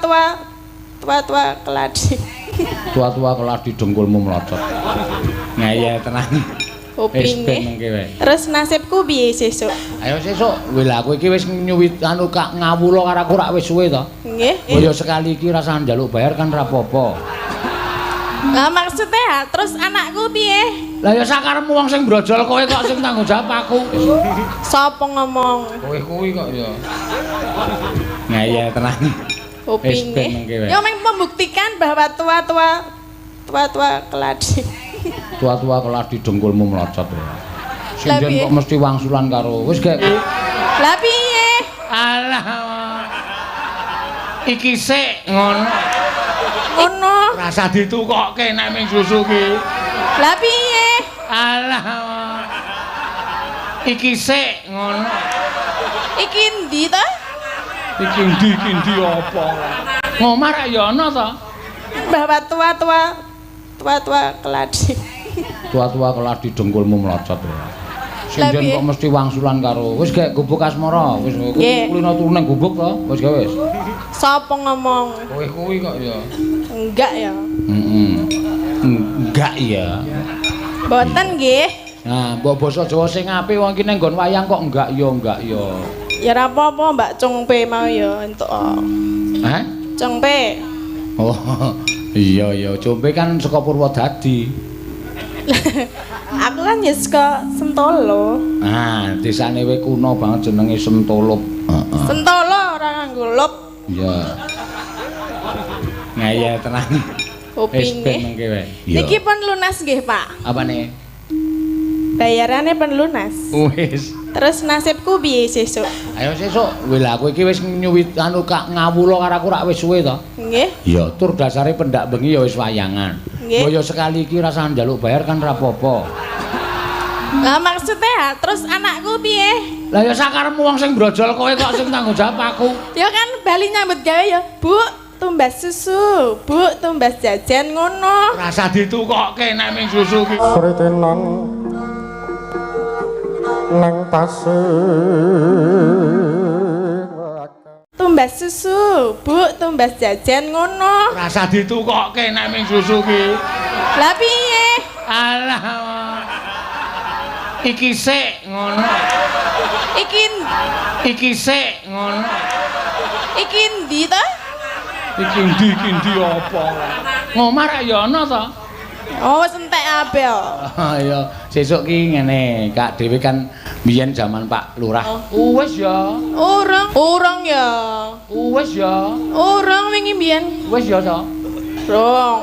tua-tua tua-tua keladi. Tua-tua keladi dengkulmu mlocot. Ngeyel tenan. Wis ben Kupinge. mengke wae. Terus nasibku piye sesuk? Ayo sesuk, weh lah kowe iki wis nyuwit anu kak ngawula karo aku rak wis suwe to. Nggih. Oh ya sekali iki rasah njaluk bayar kan ra apa-apa. Lah maksudnya ha, terus anakku piye? Lah ya sakarepmu wong sing brojol kowe kok sing tanggung jawab aku. Sapa ngomong? Kowe kuwi kok ya. Ngeyel tenan. Wis ben Kupinge. mengke wae. Ya meng membuktikan bahwa tua-tua tua-tua keladi. Tua-tua keladi dengkulmu mlocot. Lah Sinden piye? kok mesti wangsulan karo. Wis gek kuwi. Lah piye? Alah. Iki sik ngono. Ngono. Rasa ditukokke nek ming susu ki. Lah piye? Alah. Iki sik ngono. Iki endi ta? Iki ndi iki ndi apa? Ngomah rak ya ana to. Bahwa tua-tua tua-tua keladi. Tua-tua keladi dengkulmu mlocot. Lah Sinden piye? kok mesti wangsulan karo. Wis gek gubuk asmara, wis Nggih. kulino turu nang gubuk to. Wis gek wis. Sapa ngomong? Kowe kuwi kok ya. Enggak ya. Heeh. Enggak ya. Mboten nggih. Nah, mbok basa Jawa sing apik wong iki nang nggon wayang kok enggak ya enggak ya. Ya ora apa-apa Mbak Congpe mau ya entuk. Hah? Congpe. Oh, iya iya, Compe kan saka Purwodadi. Aku kan ya saka Sentolo. Nah, desane we kuno banget jenenge Sentolo. Heeh. Sentolo ora nganggo lop. Iya. Ngeyel tenan. Wis ben Kupinge. mengke wae. Niki pun lunas nggih, Pak. Apane? Bayarane pun lunas. Wis. Terus nasibku piye sesuk? Ayo sesuk, weh lah kowe iki wis nyuwit anu kak ngawula karo aku rak wis suwe to. Nggih. Iya, tur dasare pendak bengi ya wis wayangan. Nggih. Mbok ya sekali iki rasah njaluk bayar kan ra apa-apa. Lah maksudnya ha, terus anakku piye? Lah ya sakarepmu wong sing brojol kowe kok sing tanggung jawab aku. Ya kan bali nyambut gawe ya, Bu, tumbas susu, Bu, tumbas jajan ngono. Rasah ditukokke nek ming susu ki. Kritenan nang pasir. Tumbas susu, Bu, tumbas jajan ngono. Rasah ditukokke nek ming susu ki. Lah piye? Alah. Iki sik ngono. Iki Iki sik ngono. iki endi ta? Iki ndi iki ndi apa? Ngomah rak ya ana to. Oh, wis entek kabeh. Oh iya, sesuk ki ngene, Kak Dewi kan biyen jaman Pak Lurah. Oh. Wis ya. Urung, urung ya. Wis ya. Urung wingi biyen. Wis ya to. Urung.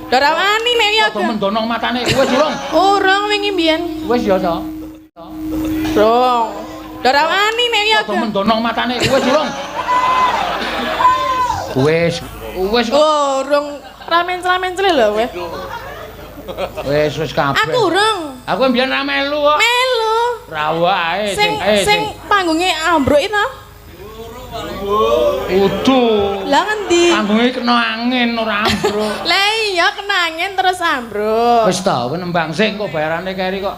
Ora wani nek ya. Padha mendonong matane. Wis urung. Urung wingi biyen. Wis ya to. Urung. Ora wani nek ya. Padha mendonong matane. Wis urung. Wis, wis kok. Urung. Ra mencla-mencle lho kowe. Wis wis kabeh. Aku urung. Aku mbiyen ra melu kok. Melu. Ra wae Sing sing panggunge ambruk itu. Udu. Lah ngendi? Panggunge kena angin ora ambruk. Lah iya kena angin terus ambruk. Wis ta, kowe nembang sik kok bayarane keri kok.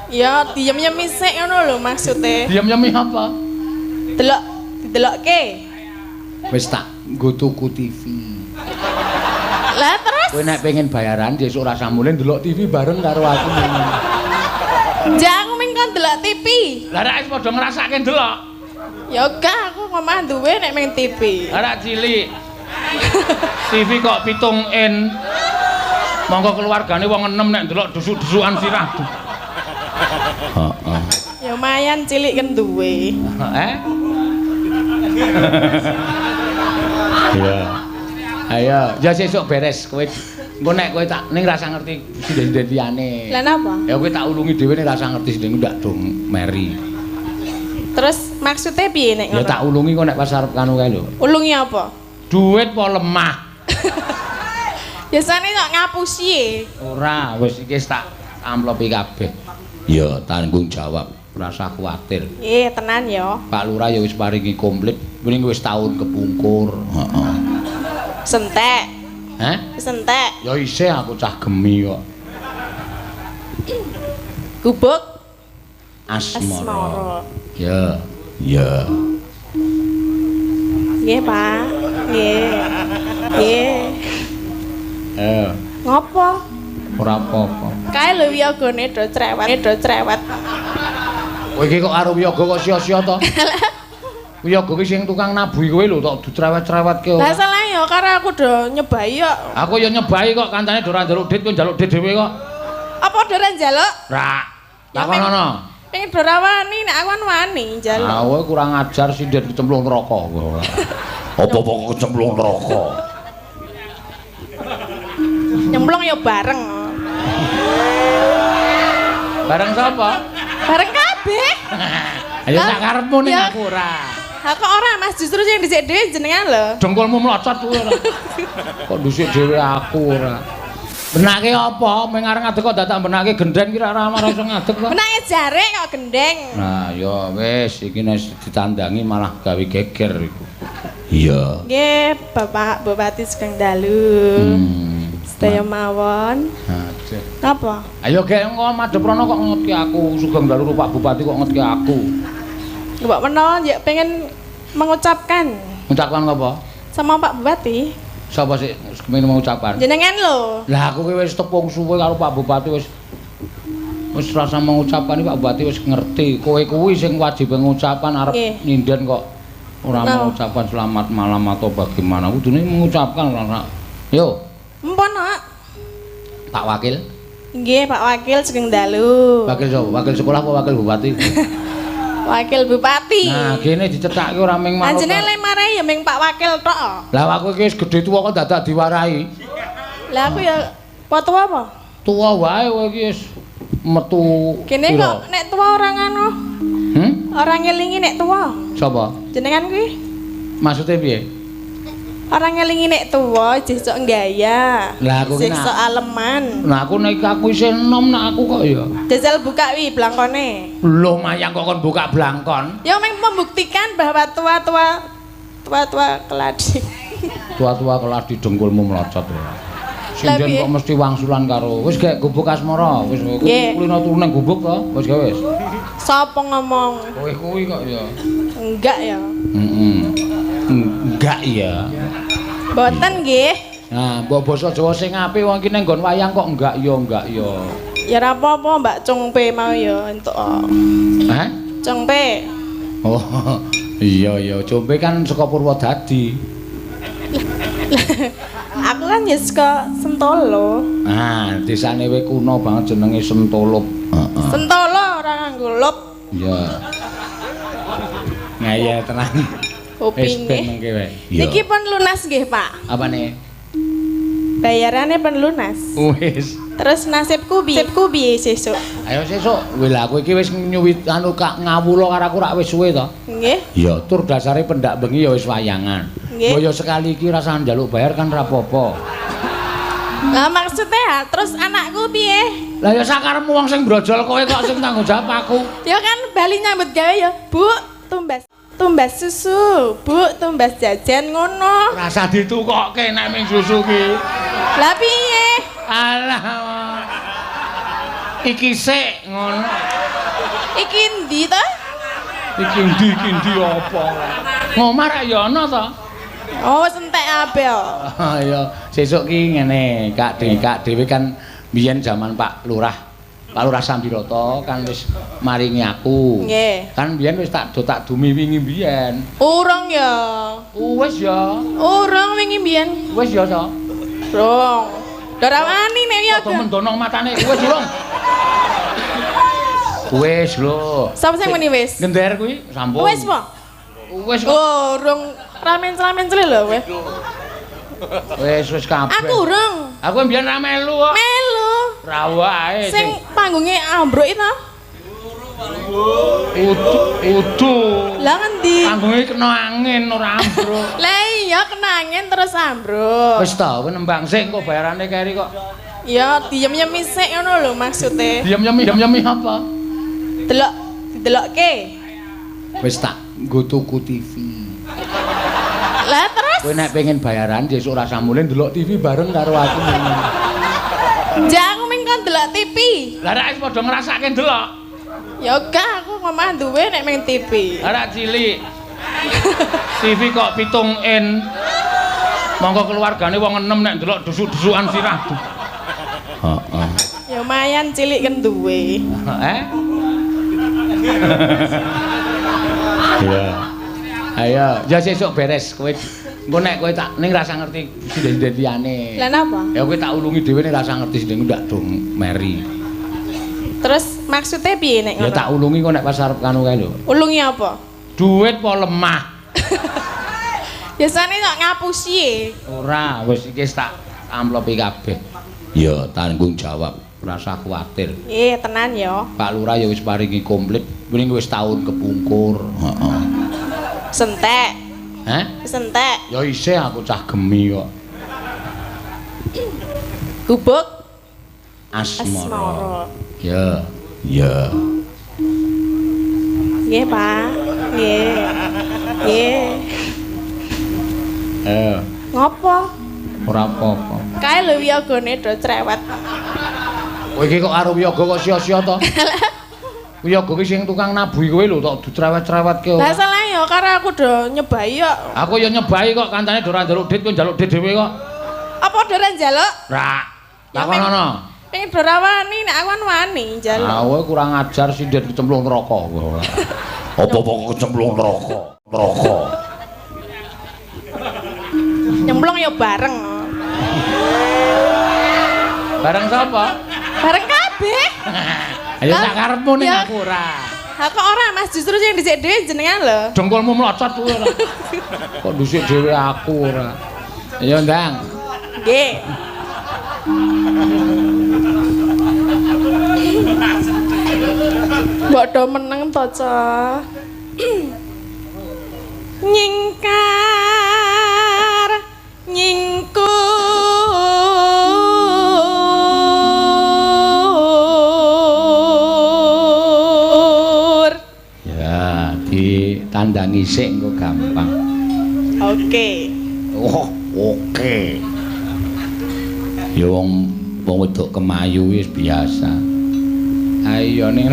Ya diem-yemi sik ngono lho maksude. Diem-yemi apa? Delok didelokke. Wis tak nggo tuku TV. Lah terus Kowe nek pengen bayaran sesuk ora mulih ndelok TV bareng karo aku. Jak aku ming kon delok TV. Lah rak wis padha ngrasake ndelok. Ya gak aku ngomah duwe nek ming TV. Lah rak cilik. TV kok 7 in. Monggo keluargane wong enem nek ndelok dusuk-dusukan sirah. Heeh. Ya lumayan cilik kan duwe. Eh? Iya. Ayo, ya sesuk beres kowe. Engko nek kowe tak ning rasa ngerti sinden-sinden liyane. Lah napa? Ya kowe tak ulungi dhewe ning rasa ngerti sinden ndak dong meri. Terus maksudnya piye nek Ya ngono? tak ulungi kok nek pas arep kanu kae lho. Ulungi apa? Duit po lemah? Biasane kok ngapusi e. Ora, wis iki wis tak amplopi kabeh. Ya tanggung jawab, rasa kuwatir. Nggih, tenan ya. Pak Lurah ya wis paringi komplit, mending wis tahun kepungkur. Heeh. Sentek. Hah? Sentek. Ya isih aku cah gemi kok. Gubuk Asmara. Asmara. Ya, ya. Nggih, Pak. Nggih. Nggih. Eh, Ngopo? Ora apa-apa. Kae lho wiyogone do cerewet, do cerewet. Kowe iki kok karo wiyaga kok sia-sia to? Wiyaga ki sing tukang nabuhi kowe lho tok dicerewet-cerewetke. Lah salah ya karo aku do nyebai kok. Aku ya nyebai kok, kancane do ora njaluk dit, kowe njaluk dit dhewe kok. Apa do ora njaluk? Ra. Takon ana. Pengen do ora wani, nek aku kan wani njaluk. Ah, kowe kurang ajar sinden kecemplung neraka. Apa-apa kok kecemplung neraka. Nyemplung ya bareng. Bareng sapa? Bareng kabeh. Ayo sak karepmu ning aku ora. Ha kok ora Mas, justru sing dhisik dhewe jenengan lho. Dengkulmu mlocot kuwi ora. Kok dhisik dhewe aku ora. Benake apa? Meng arep ngadeg kok dadak benake gendeng ki ora ora iso ngadeg kok. Benake jare kok gendeng. Nah, ya wis iki nek ditandangi malah gawe geger iku. Iya. Nggih, Bapak Bupati sugeng dalu. Sedaya mawon. Aduh. Napa? Ayo gek engko madhep rono kok ngetki aku, sugeng dalu Pak Bupati kok ngetki aku. Mbok menawa ya pengen mengucapkan. Mengucapkan apa? Sama Pak Bupati. Sapa sik kepengin mengucapkan? Jenengan lho. Lah aku ki wis tepung suwe karo Pak Bupati, wis wis rasa mengucapkan iki Pak Bupati wis ngerti. Kowe kuwi sing wajib mengucapkan arep nyinden kok ora mengucapkan selamat malam atau bagaimana. Kudune mengucapkan ora. Yo. Empon, Pak. Pak Wakil. Nggih, Pak Wakil sugeng dalu. Wakil sapa? Wakil sekolah apa wakil bupati? Wakil bupati. Nah, kene dicethake ora ming manut. Anjene le marai ya ming Pak Wakil tok. Lah aku iki wis gedhe tuwa kok dadak diwarahi. Lah aku ya apa tuwa apa? Tuwa wae kowe iki wis metu. Kene kok nek tuwa ora ngono. Hmm? Ora ngelingi nek tuwa. Sapa? Jenengan kuwi. Maksude piye? Ora ngelingi nek tuwa jeh sok nggaya. Lah aku ki sok aleman. Lah aku nek aku isih enom nek aku kok ya. Jajal buka wi blangkone. Lho mayang kok kon buka blangkon. Ya meng membuktikan bahwa tua-tua keladi. Tua-tua keladi dengkulmu mlocot ya. Sinden kok mesti wangsulan karo. Wis gek gubuk asmara, wis kulino turu nang gubuk to, wis gawe wis. Sapa ngomong? Kowe kuwi kok ya. Enggak ya. Heeh. Enggak ya. Mboten nggih. Nah, mbok basa Jawa sing apik wong iki ning nggon wayang kok enggak ya enggak ya. Ya ora apa-apa Mbak Cungpe mau ya entuk. Hah? Cungpe. Oh, iya iya, Cungpe kan saka Purwodadi. Aku kan ya saka Sentolo. Nah, desane we kuno banget jenenge Sentolo. Heeh. Sentolo ora nganggo lop. Iya. Ngeyel tenan. Kupinge. Niki pun lunas nggih, Pak. Apane? Bayarane pun lunas. Wis. Terus nasibku piye? Nasibku piye sesuk? Ayo sesuk. Wih lah aku iki wis nyuwit anu kak ngawula karo aku rak wis suwe to. Nggih. Ya, tur dasare pendak bengi ya wis wayangan. Nggih. Mbok ya sekali iki rasah njaluk bayar kan ra apa-apa. Lah maksudnya ya, terus anakku piye? Lah ya sakarepmu wong sing brojol kowe kok sing tanggung jawab aku. Ya kan bali nyambut gawe ya, Bu, tumbas susu, Bu, tumbas jajan ngono. Rasa ditukokke nek ming susu ki. Lah piye? Alah. Iki sik ngono. Iki endi to? Iki endi apa? Ngomah ra ya ana to? Oh, wis entek kabeh kok. Ya, sesuk ki ngene, Kak Dewi kan biyen jaman Pak Lurah. Pak Lurah Sambiroto kan wis maringi aku. Nggih. Kan biyen wis tak dumi wingi biyen. Urung ya. Wis ya. Urung wingi biyen. Wis ya to. Urung. Ora wani nek ya. Padha mendono matane. Wis urung. Wis lho. Sapa sing muni wis? Gender kuwi sampun. Wis po? Wis kok. Urung ramen-ramen lho kowe. Wis wis kabeh. Aku urung. Aku mbiyen ra melu kok. Melu. Ra wae sing panggunge ambruk itu. Udu. Lah ngendi? Panggunge kena angin ora ambruk. Lah iya kena angin terus ambruk. Wis ta, kowe nembang sik engko bayarane keri kok. Ya diem-yemi sik ngono lho maksude. Diem-yemi apa? Delok, didelokke. Wis tak nggo tuku TV. Lah terus? Kowe nek pengen bayaran sesuk ora samule ndelok TV bareng karo aku. Ja aku ming kon delok TV. Lah rak wis padha ngrasake ndelok. Ya gak aku ngomah duwe nek ming TV. Lah rak cilik. TV kok 7 in. Monggo keluargane wong enem nek ndelok dusuk-dusukan sirah. Heeh. Ya lumayan cilik kan duwe. Eh? Iya. Ayo, ya sesuk beres kowe. Engko nek kowe tak ning rasa ngerti sinden-sinden liyane. Lah napa? Ya kowe tak ulungi dhewe ning rasa ngerti sinden ndak dong meri. Terus maksudnya piye nek ngono? Ya tak ulungi kok nek pas arep kanu kae lho. Ulungi apa? Duit apa lemah? Biasane kok ngapusi e. Ora, wis iki tak amplopi kabeh. Ya tanggung jawab, rasa kuwatir. Nggih, tenan ya. Pak Lurah ya wis paringi komplit, mending wis tahun kepungkur. Heeh. Sentek. Hah? Sentek. Ya isih aku cah gemi kok. Gubuk Asmara. Ya, ya. Nggih, Pak. Nggih. Nggih. Ngopo? Ora apa-apa. Kae lho wiyogane do cerewet. Kowe iki kok karo wiyaga kok sia-sia to? Wiyaga ki sing tukang nabuhi kowe lho tok dicerewet-cerewetke. Lah salah ya karo aku do nyebai kok. Aku ya nyebai kok kancane do ora njaluk dhit kowe njaluk dhit dhewe kok. Apa do ora njaluk? Ora. Takonono. Pengen do ora wani nek aku kan wani njaluk. Ah kowe kurang ajar sinden kecemplung neraka. Apa-apa kok kecemplung neraka. Neraka. Nyemplung ya bareng. Bareng sapa? Bareng kabeh. Ayo sak karepmu ning aku ora. Ha kok ora Mas, justru sing dhisik dhewe jenengan lho. Dengkulmu mlocot kuwi ora. Kok dhisik dhewe aku ora. Ayo ndang. Nggih. Mbok do meneng to, Cah. Nyingkar nyingkur ya ditandangi sik engko gampang. Oke. Oh, oke. Ya wong wedok kemayu wis biasa. Ayo ning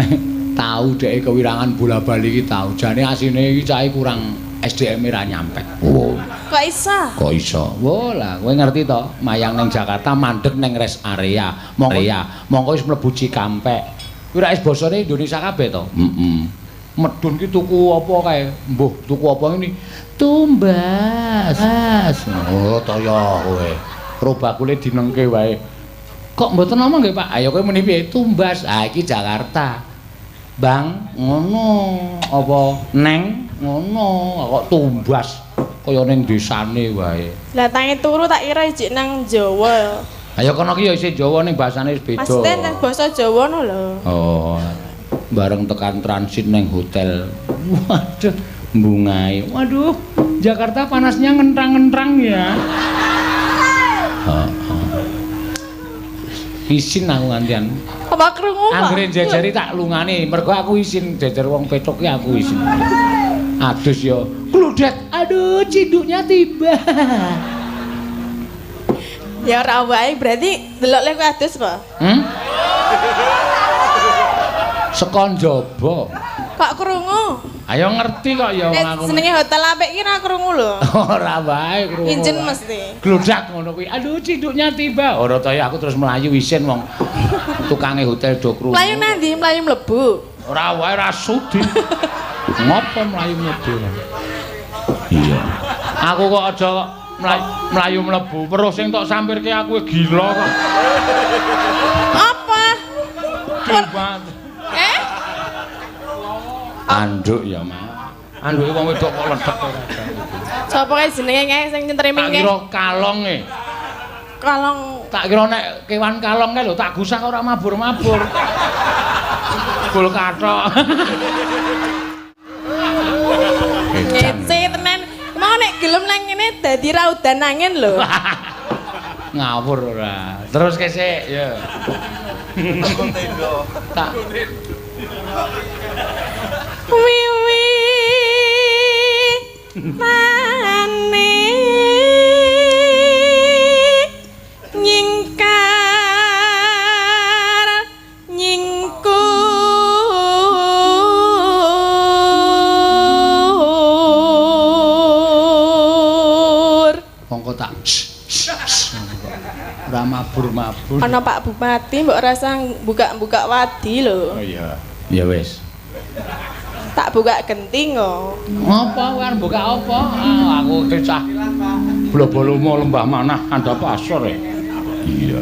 tau dhek kewirangan bola-bali iki tau. Jane asine iki cahe kurang SDM ra nyampe. Oh. Kok iso? Kok iso? Wo lah, kowe ngerti to, mayang ning Jakarta mandeg ning rest area. Mongko wis mlebu Cikampek. Kuwi ra wis basane Indonesia kabeh to? Heeh. Medun ki tuku apa kae? Mbuh, tuku apa ngene? Tumbas. Oh, to ya kowe. Robakule dinengke wae. Kok mboten ngomong nggih, Pak? Ayo kowe muni piye? Tumbas. Ah iki Jakarta. Bang, ngono. Apa neng ngono kok tumbas kaya ning desane wae. Lah tangi turu tak kira ijik nang Jawa. Ayo kono ki ya isih Jawa ning basane wis beda. Maksudnya nang basa Jawa no lho. Oh. Bareng tekan transit neng hotel. Waduh, bungai. Waduh, Jakarta panasnya ngentrang-ngentrang ya. Heeh. Isin aku ngantian. Apa krungu, Pak? Anggere jejeri tak lungane, mergo aku isin jejer wong petok ki aku isin. Adus ya. Kludet. Aduh, cinduknya tiba. Ya ora wae, berarti delok lek adus apa? Hmm? Saka njaba. Kok krungu? Ayo ngerti kok ya wong aku. Senenge hotel apik ki ora krungu lho. Ora wae krungu. Injen mesti. Gludak ngono kuwi. Aduh, cinduknya tiba. Ora ta ya aku terus mlayu isin wong tukange hotel do krungu. Mlayu nang ndi? Mlayu mlebu. Ora wae ora sudi. Ngopo mlayu mlebu? Iya. Aku kok aja mlayu mlebu. Weruh sing tok sampirke aku gila kok. Apa? Eh? Anduk ya, Mas. Anduke wong wedok kok ledek ora. Sapa kae jenenge kae sing nyetreming kae? Tak kira kalong e. Kalong. Tak kira nek kewan kalong kae lho tak gusah ora mabur-mabur. Gol kathok. Ngece tenan. Mau nek gelem nang ngene dadi raudan angin lho. Ngawur ora. Terus kesik ya. Tak wiwi mane nyingkar nyingkur mongko tak Ora mabur-mabur. Ana Pak Bupati mbok rasa buka-buka wadi lho. Oh iya. Ya wis. Tak buka genting kok. Apa kowe arep buka apa? Ah, aku cah. Blobolomo lembah manah andhap asor e. Iya.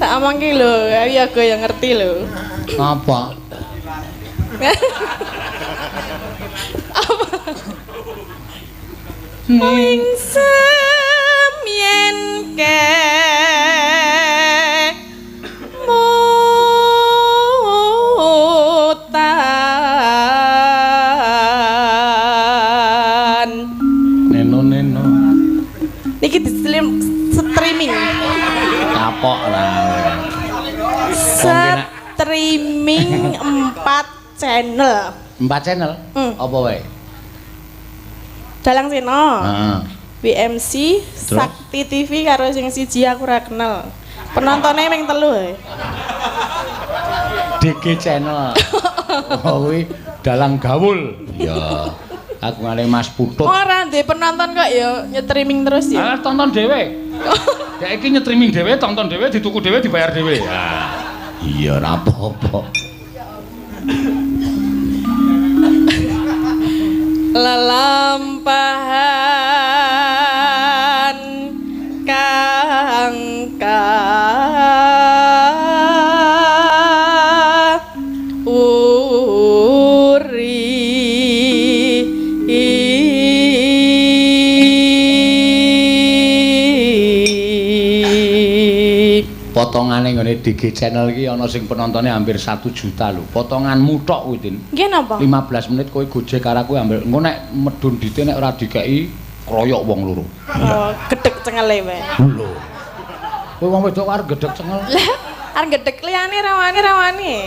Tak omongke lho, ya aku yang ngerti lho. Apa? Apa? Ning semyen ke mutan. Neno neno. Niki di streaming. Kapok lah. Streaming 4 channel. 4 channel? Apa wae? Dalang Seno. Heeh. WMC, terus? Sakti TV karo sing siji aku ora kenal. Penontonnya ming 3 ae. DG channel. Oh kuwi dalang gawul. Iya. Aku ngale Mas Putut. Ora ndek penonton kok ya nyetriming terus ya. Ah, tonton dhewe. Dek iki nyetriming dhewe, tonton dhewe, dituku dhewe, dibayar dhewe. Ah. Iya, ora apa-apa. Lelampahan kang uri. Potongane nggone DG channel iki ana sing penontonnya hampir 1 juta lho. Potonganmu tok kuwi, Tin. Nggih napa? 15 menit kowe gojek karo aku ambil. Engko nek medun dite nek ora dikeki kroyok wong loro. Oh, gedhek cengele wae. Lho. Kowe wong wedok arep gedhek cengel. Lah, arep gedhek liyane rawane-rawane.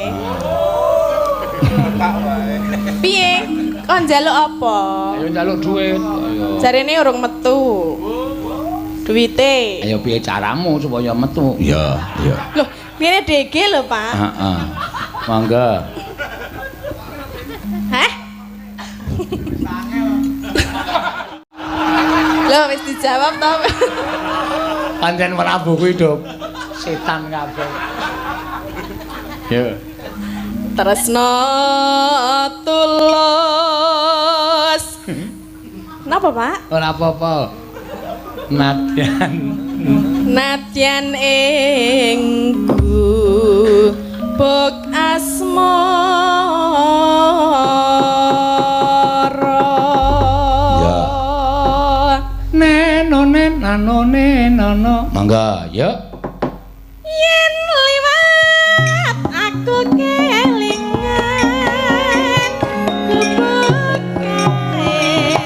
Piye? Kon njaluk apa? Ayo njaluk duit. Ayo. Jarene urung metu. Duwite. Ayo piye caramu supaya metu? Iya, iya. Loh, ngene DG lho, Pak. Heeh. Monggo. Hah? Loh, wis dijawab to. Pancen Prabu kuwi do setan kabeh. Yo. Tresno tulus. Napa, Pak? Ora apa-apa. Nadyan nadyan ing gubuk asmara. Ya. Neno neno neno. Mangga, ya. Yen liwat aku kelingan gubuk kae.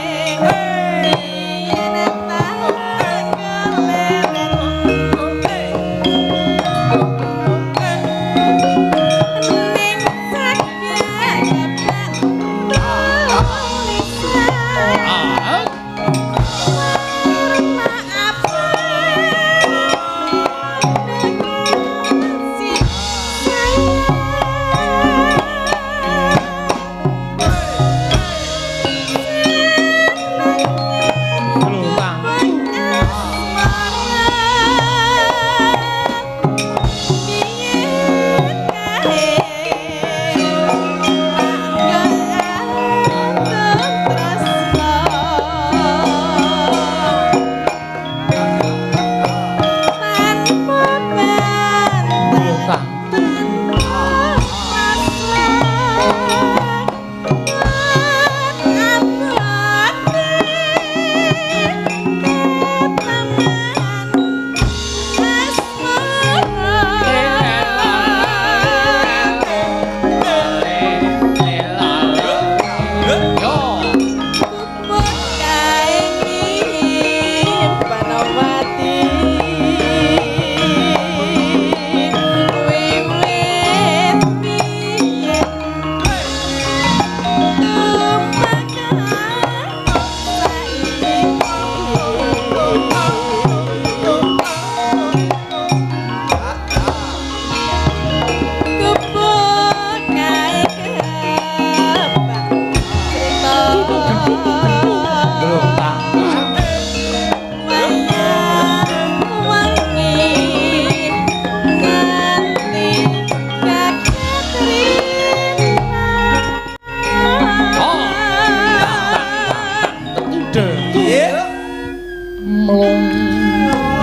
cemplung.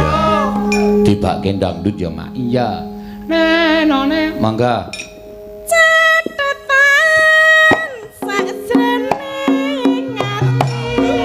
Ya. Tibake dangdut ya, Mak. Iya. Nenone mangga. Catetan sakjroning ati.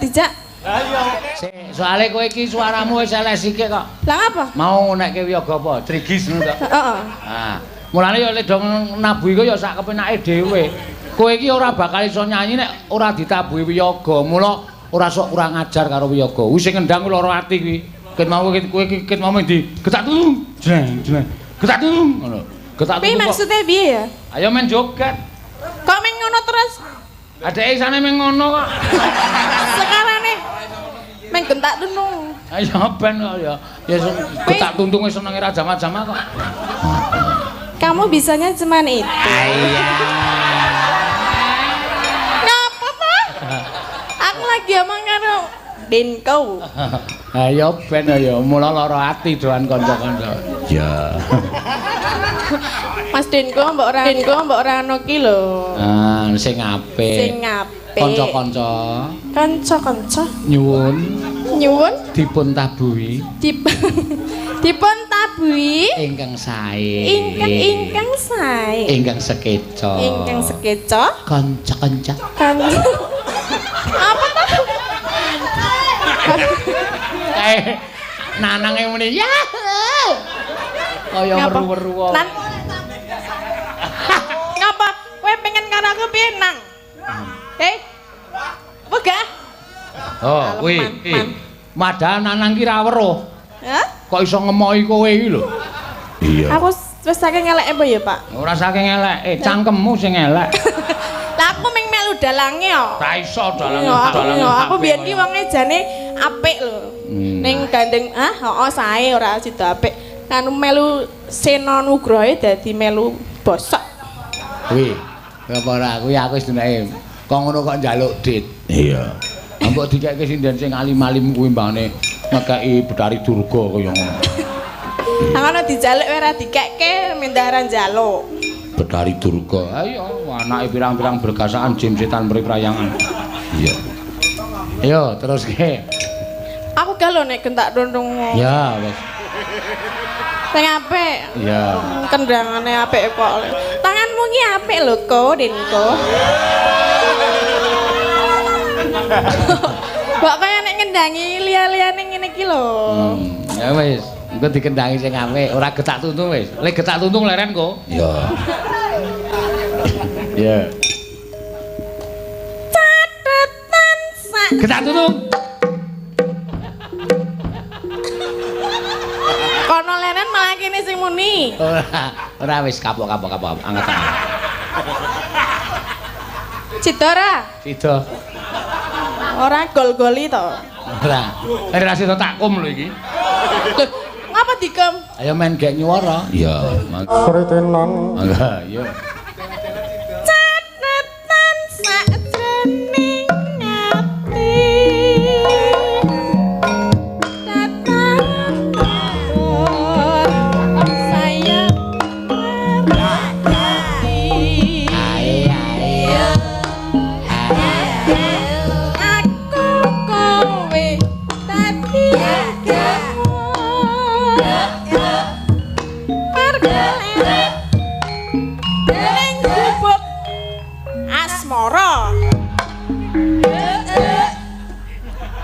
Dijak. Lah iya. Soale kowe iki suaramu wis elek sithik kok. Lah ngapa? Mau nekke wiyaga apa? Trigis ngono to. Heeh. Ah, mulane ya lek do nabuh iku ya sak kepenake dhewe. Kowe iki ora bakal iso nyanyi nek ora ditabuhi wiyaga. Mula ora sok kurang ajar karo wiyaga. Wis sing ngendang lara ati kuwi. Ket mau kowe iki ket mau ndi? Getak tulung. Jreng, jreng. Getak tulung ngono. Getak tulung. Piye maksude piye ya? Ayo men joget. Kok men ngono terus? Adeke isane meng ngono kok. Sekarane meng gentak tuntung. Ayo ben kok ya. Ya getak tuntunge senenge ra jama-jama kok. Kamu bisanya cuman itu. Iya. Ngapa ta? Aku lagi omong karo Denko. Ayo ben ya mula lara ati doan kanca-kanca. Ya. Mas Denko mbok ora Denko mbok ora ono ki lho. Ah, sing apik. Sing apik. Kanca-kanca. Kanca-kanca. Nyuwun. Nyuwun dipun tabuhi. Dipun tabuhi ingkang sae. Ingkang sae. Ingkang sekeca. Ingkang sekeca. Kanca-kanca. Apa ta? Kae nanange muni ya. Kaya weru-weru wae. Ngapa? Kowe pengen karo aku piye nang? Eh? Wegah? Oh, kuwi. Padahal Nanang ki ra weruh. Hah? Kok iso ngemohi kowe iki lho? Iya. Aku wis saking eleke apa ya, Pak? Ora saking eleke, cangkemmu sing elek. Lah aku ming melu dalange yo. Ra iso dalange, dalange. Aku biyen ki wonge jane apik lho. Ning gandeng ah heeh sae ora sida apik. Anu melu Sena Nugroho dadi melu bosok. Kuwi apa ora kuwi aku wis dunake. Kok ngono kok njaluk dit. Iya. Mbok dikeke sinden sing alim-alim kuwi mbane Ngekeki Betari Durga kaya ngono. Lah ngono dijaluk ora dikekke mindah ora njaluk. Betari Durga. Ayo anake pirang-pirang bergasaan jim setan mri prayangan. Iya. Ayo teruske. Aku gak lho nek gentak tuntung. Ya wis. Sing apik. Iya. Kendangane apik kok. Tanganmu ki apik lho, Ko, Denko. Kok kaya nek ngendangi liya-liyane ngene iki lho. Ya wis, engko dikendangi sing apik, ora getak tuntung wis. Lek getak tuntung leren kok. Iya. Iya. Catetan sak getak tuntung. Kono leren malah kene sing muni. Ora, ora wis kapok-kapok kapok anget tangan. Sida ora? Sida. Ora gol-goli to. Ora. Ora sida takum lho iki. Lho, ngapa dikem? Ayo main gek nyuwara. Iya. Kritenan. Mangga, iya. Catetan sakjroning ati.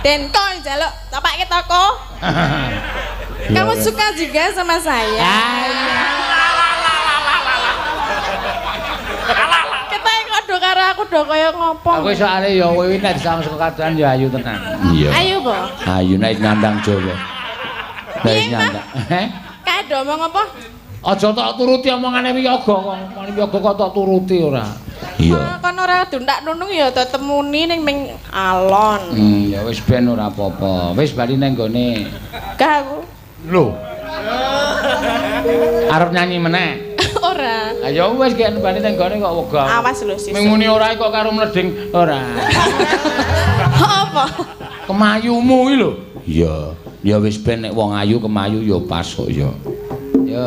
Denko njaluk tapake toko. Kamu suka juga sama saya? Kita kok do karo aku do kaya ngopo. Aku soalé ya kowe nek disawang saka kadohan ya ayu tenan. Iya. Ayu po? Ayu nek nyandang Jawa. Nek nyandang. Heh? Kae do omong apa? Aja tok turuti omongane wiyaga kok. Omongane wiyaga kok tok turuti ora. Iya. Kon ora duntak nunung ya tetep muni ning ming alon. Ya wis ben ora apa-apa. Wis bali nang gone. Gak aku. Lho. Arep nyanyi meneh? Ora. Ha ya wis gek bali nang gone kok wegah. Awas lho sesuk. Ming muni ora kok karo mleding ora. Apa? Kemayumu iki lho. Iya. Ya wis ben nek wong ayu kemayu ya pas kok ya. Ya.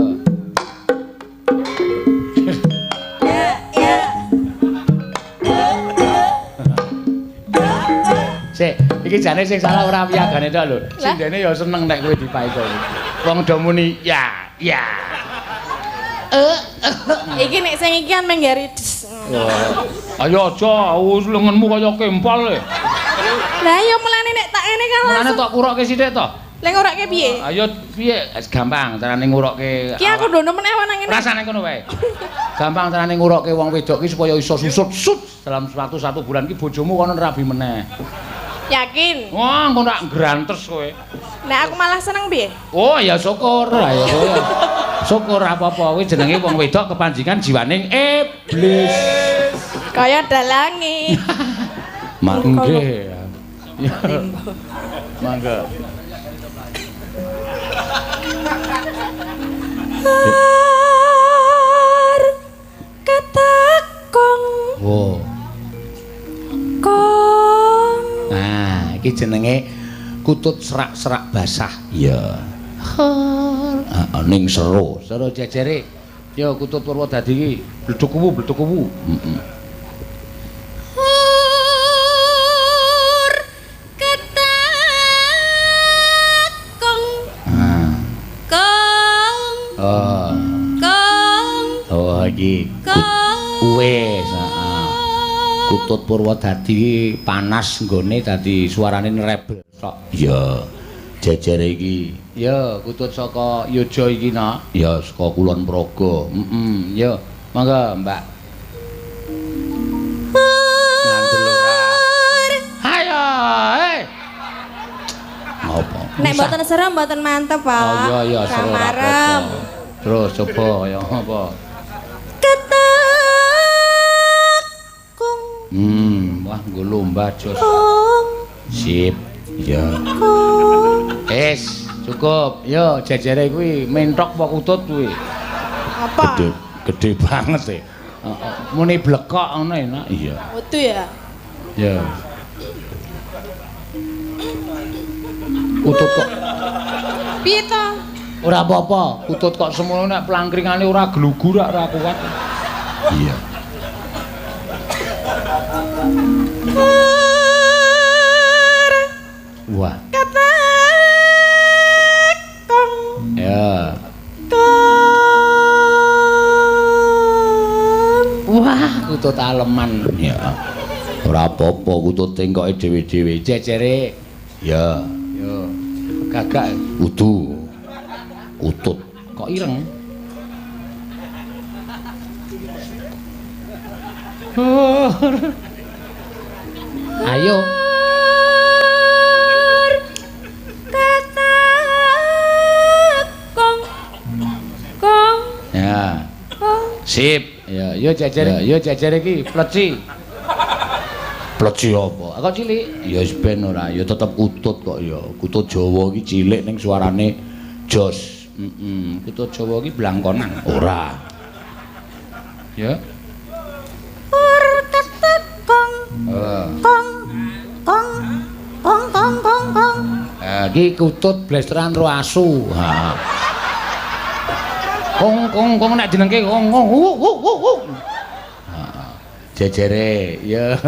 Sik, iki jane sing salah ora wiyagane tok lho. Sindene ya seneng nek kowe dipaito. Wong do muni ya, ya. Iki nek sing iki kan menggari des. Ayo aja, lengenmu kaya kempal e. Lah ya mulane nek tak ngene kan langsung. Mulane tok kurokke sithik to. Lah ngurokke piye? Ayo piye? Gampang carane ngurokke. Ki aku ndono meneh nang ngene. Rasane ngono wae. Gampang carane ngurokke wong wedok ki supaya iso susut sut dalam waktu 1 bulan ki bojomu kono rabi meneh. Yakin? Wah, engko tak grantes kowe. Nek aku malah seneng piye? Oh, ya syukur. Ayo kowe. Syukur apa-apa kuwi jenenge wong wedok kepanjingan jiwaning iblis. Kaya dalangi. Mangke. Mangga. Katakong. Oh. Kong. Nah, iki jenenge kutut serak-serak basah. Iya. Heeh, ning seru. Seru jejere. Yo kutut Purwodadi iki bleduk kuwu, bleduk kuwu. Heeh. Hur ketakong. Ah. Kong. Oh. Kong. Oh, iki. Wis, heeh. Kutut Purwodadi panas nggone dadi suarane nrebel tok. Iya. Jejere iki. Ya, kutut saka Yojo iki, Nak. Ya, saka Kulon Progo. Heeh, ya. Mangga, Mbak. Ngandel ora. Hayo, hei. Ngopo? Nek mboten serem mboten mantep, Pak. Oh iya iya, seru ora apa-apa. Terus coba ya apa? Ketakung. Wah nggo lomba jos. Sip. Iya. Wis, cukup. Yo jejere kuwi mentok apa kutut kuwi? Apa? Gede, gede banget e. Heeh. Muni blekok ngono enak. Iya. Metu ya. Ya. Kutut kok. Piye to? Ora apa-apa, kutut kok semono nek plangkringane ora glugu rak ora kuat. Iya. Wah. Katakong. Ya. Kong. Wah, kutut aleman. Ya. Ora apa-apa kutut tengkoke dhewe-dhewe. Jejere. Ya. Yo. Gagak kudu. Kutut kok ireng. Ayo. Katakong. Kong. Ya. Kong. Sip. Ya, yo jejer, yo jejer iki pleci. Pleci apa? Kok cilik? Ya wis ben ora, ya tetep kutut kok ya. Kutut Jawa iki cilik ning suarane jos. Heeh, kutut Jawa iki blangkonan. Ora. Ya. Ur katakong. Heeh. Kong. Kong. Kong kong kong kong. Iki kutut blesteran ro asu. Ha. Kong kong kong nek jenengke kong kong. Heeh. Jejere, ya.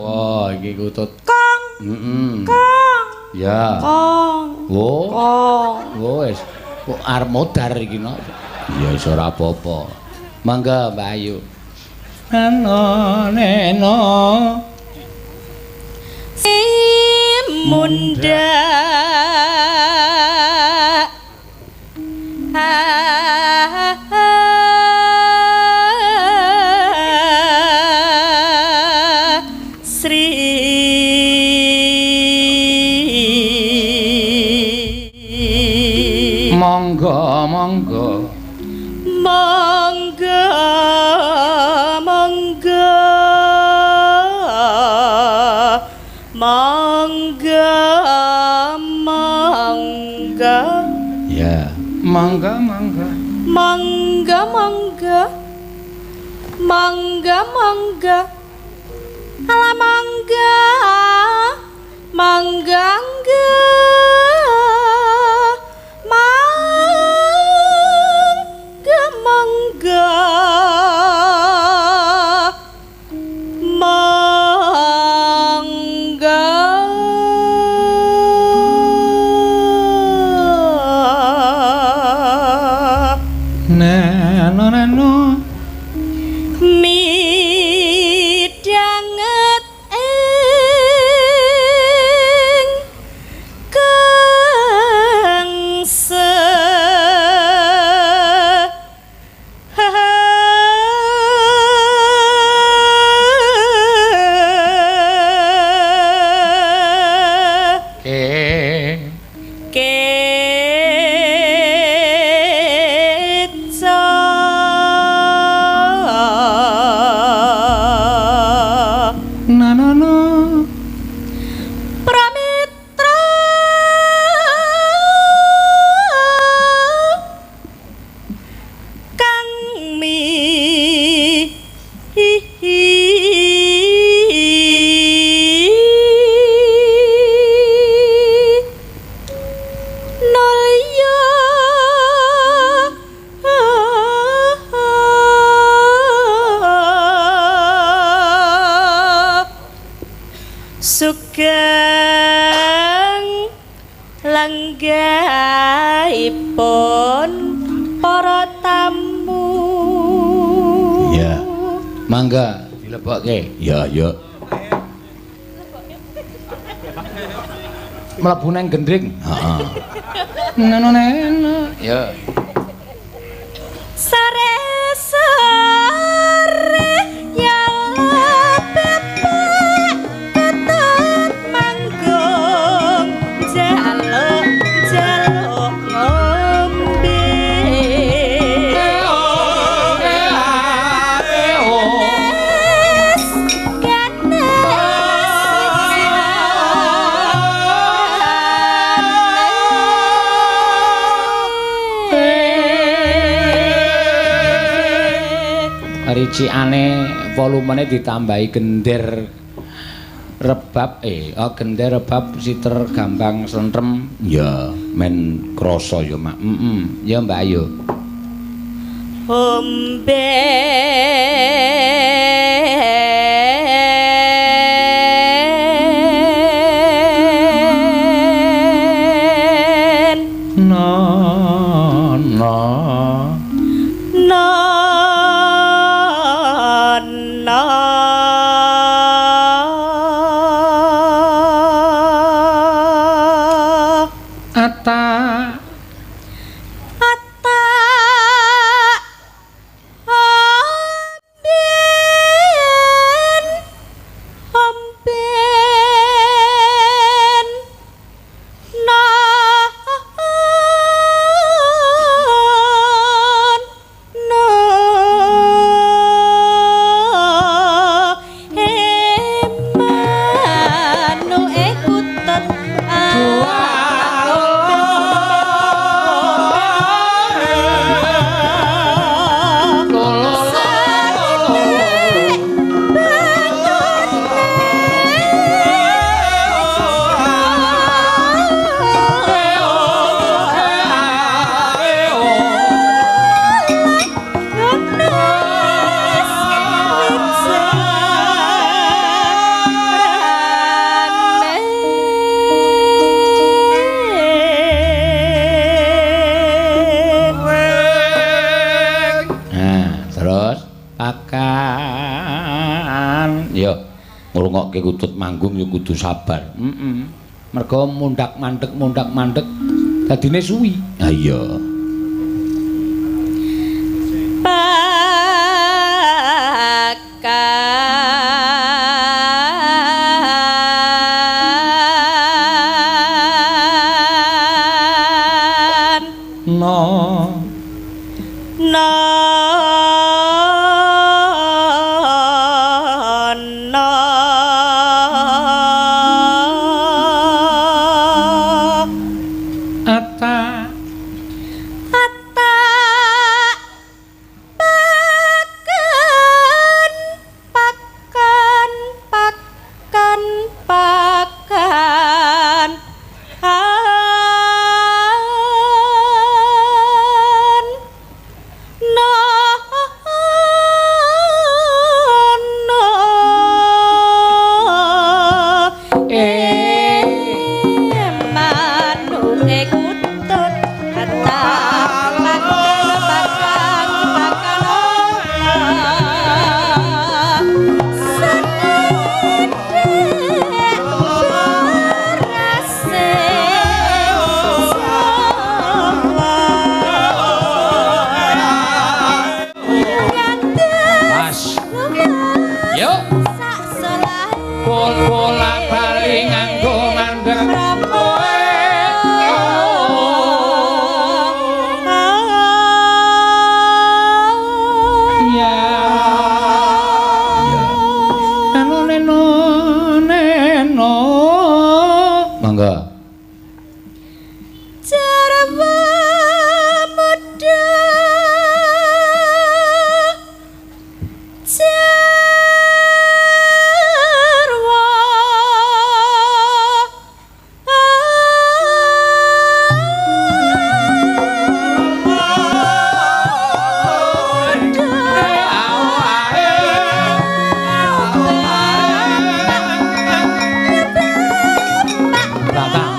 Wah, iki kutut. Kong. Heeh. Kong. Ya. Kong. Wo. Kong. Wo wis. Kok arep modar iki no. Ya wis ora apa-apa. Mangga Mbak Ayu. Neno neno. Si munda. Sri. Monggo monggo. Monggo monggo. Monggo monggo. Ya. Monggo monggo. Monggo monggo. Monggo monggo. Ala monggo. Monggo monggo. Monggo monggo. Monggo. Neno neno. Midhanget ing kangse Ke keca nano no. Pramitra kang mi nolya sugeng lenggahipun para tamu. Ya. Mangga dilebokke. Ya, ya. Mlebu nang gendring. Heeh. Neno neno. Ya. Sore sore ya bebek ketut manggung jaluk jaluk ngombe. Ricikane Volumene ditambahi gender rebab gender rebab siter gambang sentrem. Ya, men krasa ya, Mak. Heeh. Ya, Mbak Ayu. Ombe no no no no ata ata omben omben no no emanu ekutet Nah, terus pakan yo ngrungokke kutut manggung yo kudu sabar. Heeh. Mergo mundak-mandek dadine suwi. Ha iya. Pakan No. no no Ata ata pakan pakan pakan pakan an no no manuke kutut ata pakan pakan pakan ora senedek berase sawa Mas. Yo. Sak selae Bola bali nganggo mandek. Ya. Anu neno neno. Mangga. Jarwa muda jarwa Tata.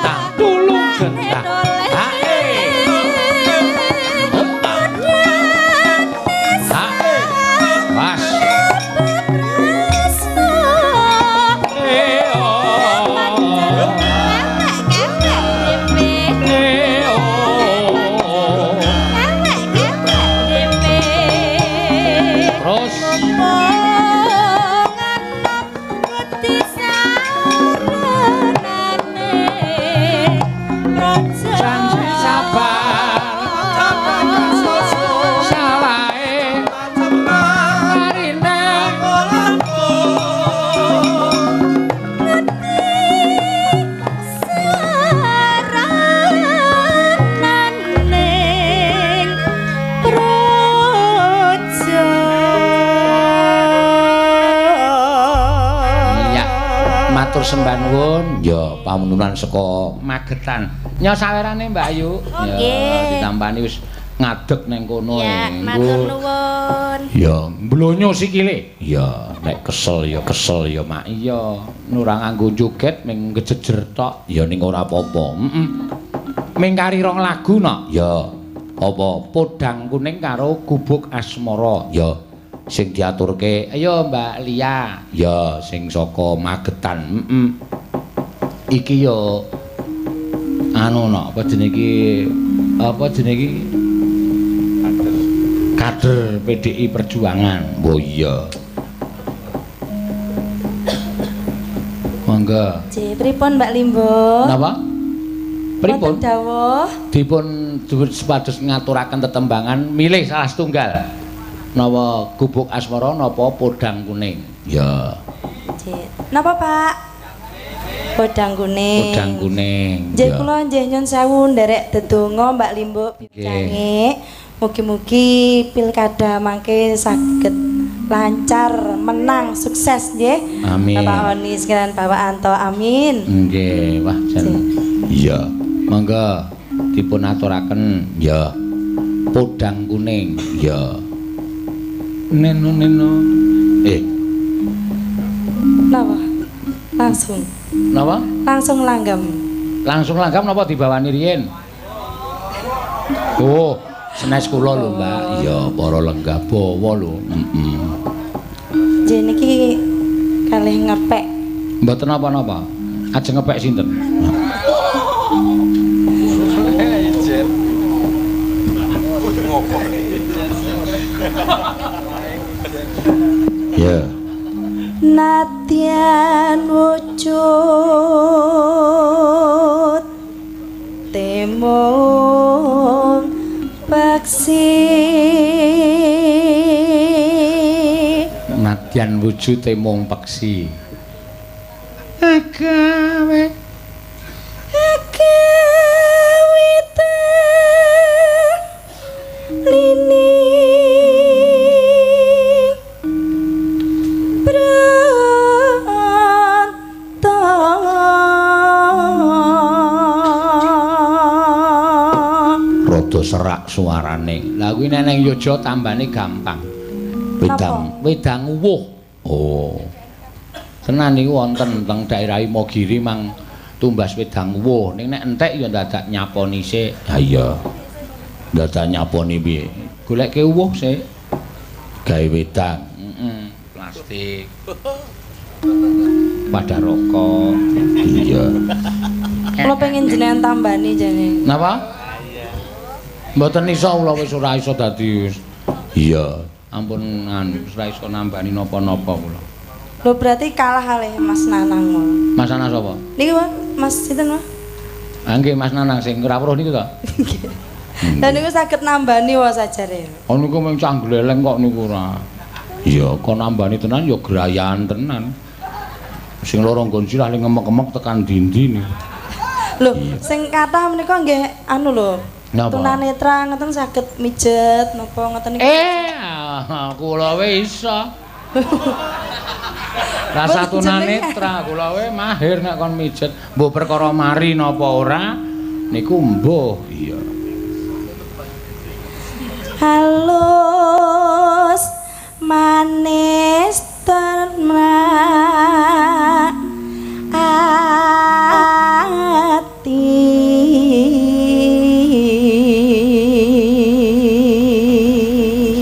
Matur sembah nuwun. Ya, pamununan saka Magetan. Nyo sawerane Mbak Ayu. Ya, ditampani wis ngadeg ning kono. Ya, matur nuwun. Ya, mblonyo sikile. Ya, nek kesel ya Mak. Iya, ora nganggo joget ming gejejer tok. Ya ning ora apa-apa. Heeh. Ming kari rong lagu no. Ya. Apa Podang Kuning karo Gubuk Asmara. Ya. Sing diaturke ayo Mbak Lia. Ya, sing saka Magetan. Heeh. Iki ya anu no, apa jenenge iki? Apa jenenge iki? Kader PDI Perjuangan. Oh iya. Monggo. Nggih, pripun Mbak Limbo? Napa? Pripun? Dawuh. Dipun supados ngaturaken tetembangan milih salah setunggal. Napa Gubuk Asmara napa Podang Kuning? Ya. Nggih. Napa, Pak? Podang Kuning. Podang Kuning. Nggih, kula nggih nyun sewu nderek dedonga Mbak Limbo bicange. Mugi-mugi pilkada mangke saged lancar, menang, sukses nggih. Amin. Bapak Oni sekalian Bapak Anto, amin. Nggih, wah jan. Iya. Monggo dipun aturaken ya. Podang Kuning. Ya. Neno neno. Napa? Langsung. Napa? Langsung langgam. Langsung langgam napa dibawani riyin? Oh, senes kula lho, Mbak. Iya, para lenggah bawa lho. Heeh. Nggih niki kalih ngepek. Mboten napa-napa. Ajeng ngepek sinten? Ya. Nadyan wujud temung paksi. Nadyan wujud temung peksi. Agawe agawe lini pranto. Rada serak suarane. Lah kuwi nek nang Yogya tambane gampang. Wedang, wedang uwuh. Oh. Tenan niku wonten teng daerah Imogiri mang tumbas wedang uwuh. Ning nek entek ya dadak nyaponi sik. Ha iya. Dadak nyaponi piye? Goleke uwuh sik. Gawe wedang. Heeh, plastik. Pada rokok. Iya. Kula pengen jenengan tambani jane. Napa? Mboten iso kula wis ora iso dadi. Iya. Ampun anu wis ora iso nambani napa-napa kula. Lho berarti kalah kalih Mas Nanang. Mas Nanang sapa? Niki Mas sinten, Mas? Ah nggih Mas Nanang sing ora weruh niku to. Nggih. Lah niku saged nambani wae sajare. Oh niku mung cah gleleng kok niku ora. Iya, kok nambani tenan ya grayan tenan. Sing loro nggon sirah le ngemek-emek tekan dindi niku. Lho, sing kathah menika nggih anu lho. Tunanetra ngoten saged mijet napa ngoten niku. Kula we iso. Rasa tunanetra kula we mahir nek kon mijet. Mbuh perkara mari napa ora niku mbuh. Iya. Halus manis terma ati.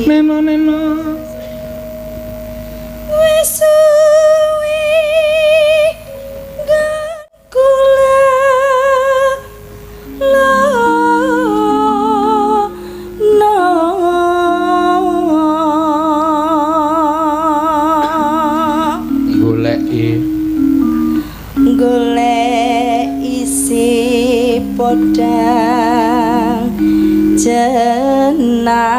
Neno neno wis suwi kula no goleki golek isi podang jenar.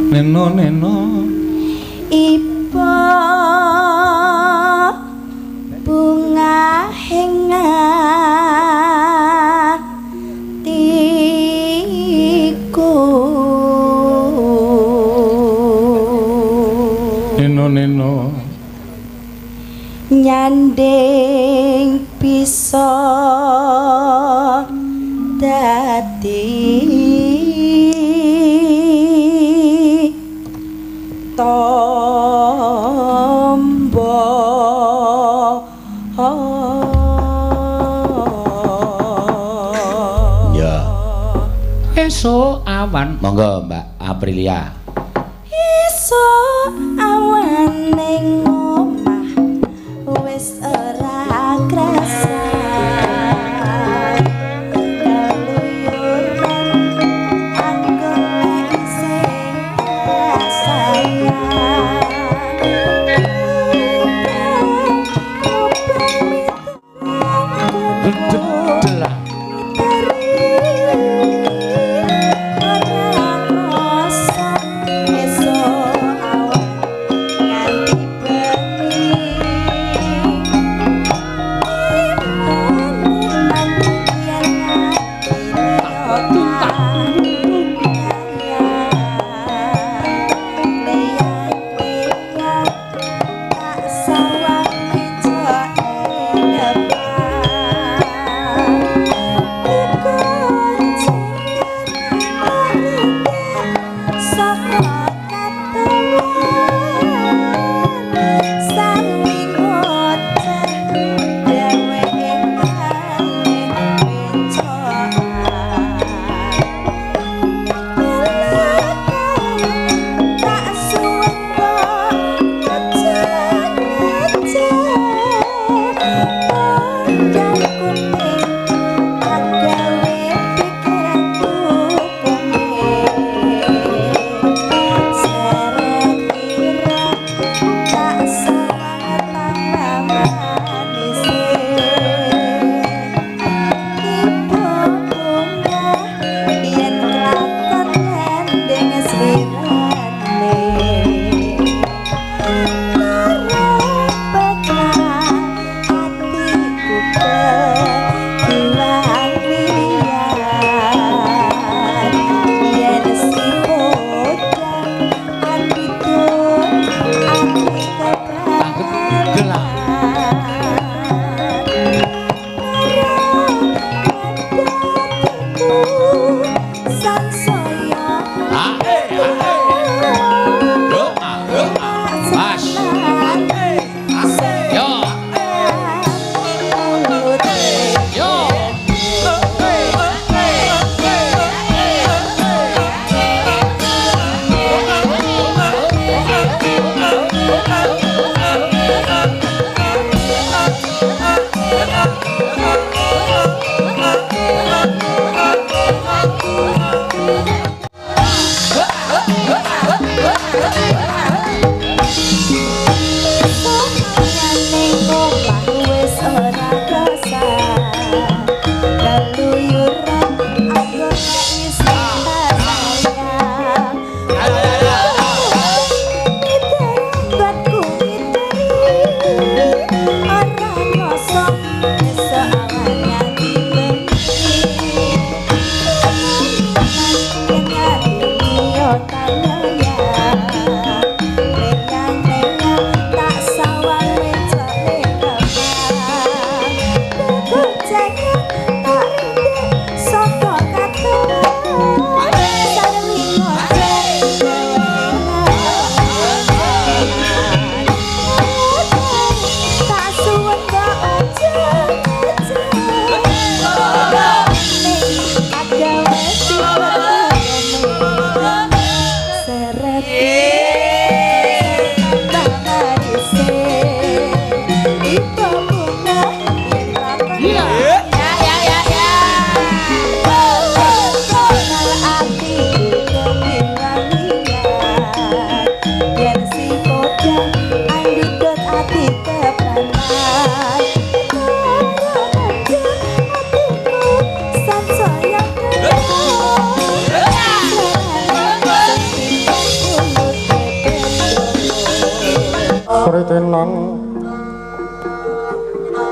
Neno neno iba bunga hingatiku. Neno neno nyanding bisa dadi tombo. Ya. Esuk awan. Monggo Mbak Aprilia. Esuk awan ning omah wis ora krasa.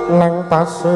Nang pasir.